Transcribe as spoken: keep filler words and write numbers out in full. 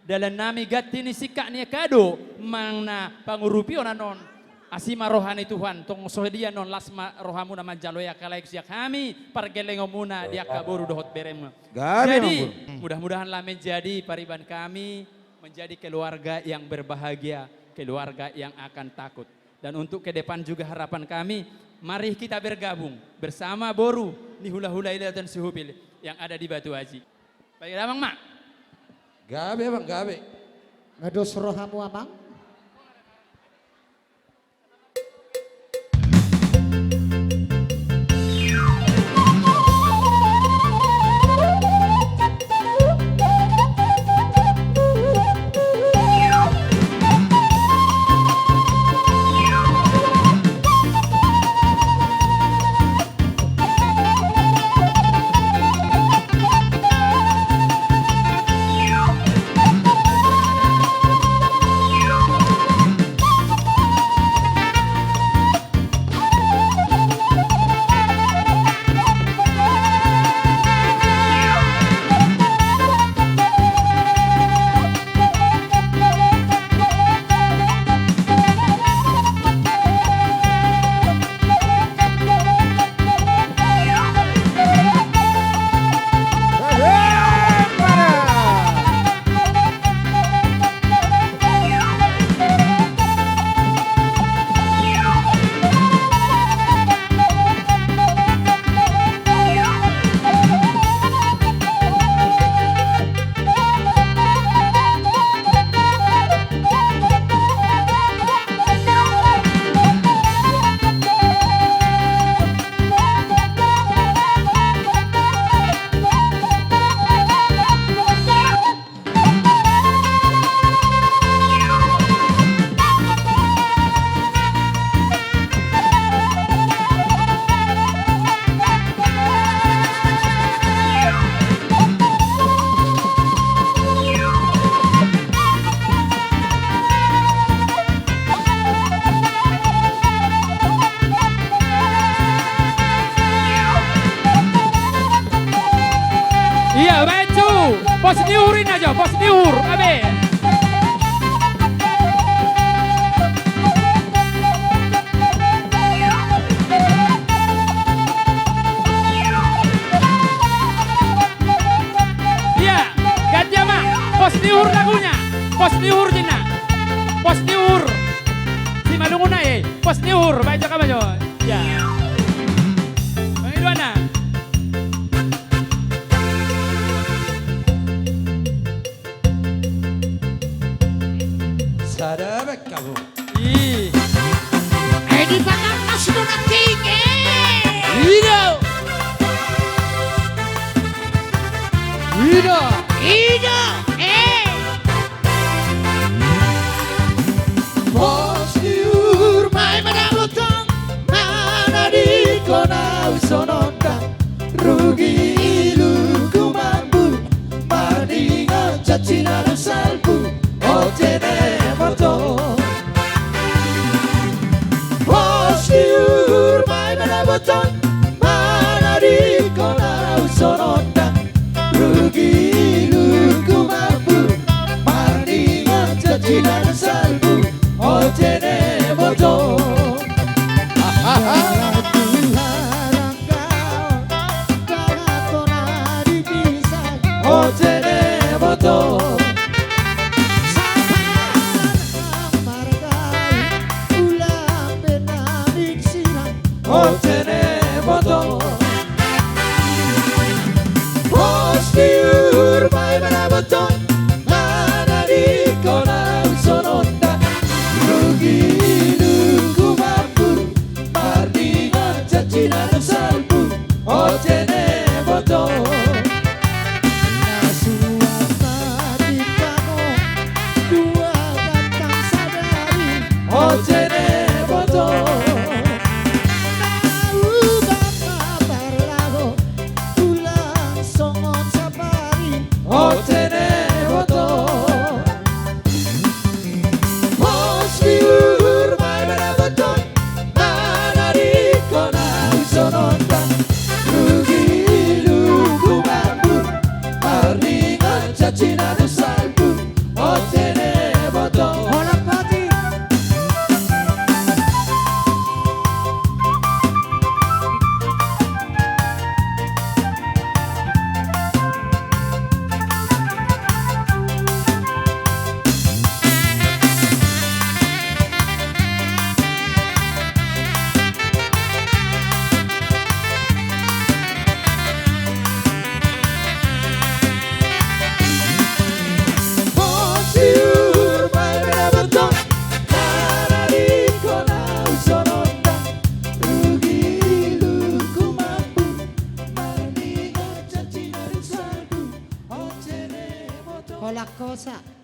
Dalan nami ganti ni singkat ni angka do manang na pangurupion annon. Asi ma roha ni Tuhan, tong so dia annon las ma rohamuna manjalo angka lae sian hami, pargellengonmuna di angka boru dohot beremuna. Gabe. Jadi, Amangboru. Mudah-mudahanlah menjadi pariban kami, menjadi keluarga yang berbahagia, keluarga yang akan takut. Dan untuk ke depan juga harapan kami, mari kita bergabung bersama boru ni hulahula i Lautan Sihupil yang ada di Batu Aji. Baik, damang ma. Gabe, Amang, gabe. Nga dos rohamu, Amang? Iya, baen tu. Pos ni uhur i na jo, pos ni uhur, abe. Iya, ganti ma. Pos ni uhur lagunya. Pos ni uhur ninna. Pos ni uhur. Simalungun ae. Pos ni uhur, baen jo, baen jo. Iya. Pangidoanna. Sada baen hamu. Ih. Eh, dipatangkas do nangkin, eh. I do. I do. I do, eh. Pos ni uhur ma i manabothon, manadingkon ahu songon da. Rugi ilungku mambu, marningot janji na salpu, o jene mboto. Pos ni uhur ma i manabothon, manadingkon ahu songon da. Rugi ilungku mambu, marningot janji na salpu, o jene mboto. Tuhan. Dalan tu haranggaon, dalan tona di pisang, o jene mboto. Saparan na marga, ulang pe na minsirang, o jene mboto. Pos ni uhur ma i manabothon, manadingkon ahu songon da. Rugi ilungku mambu, marningot janji na salpu, o jene mboto. Na suang ma tingkangmu, dua gantang sadari, o jene mboto. Na uban ma parlaho, ulang songon sapari, o jene mboto. Pos ni uhur ma i manabothon, manadingkon ahu songon da. Rugi ilungku mambu, marningot janji na salpu, o Hosa.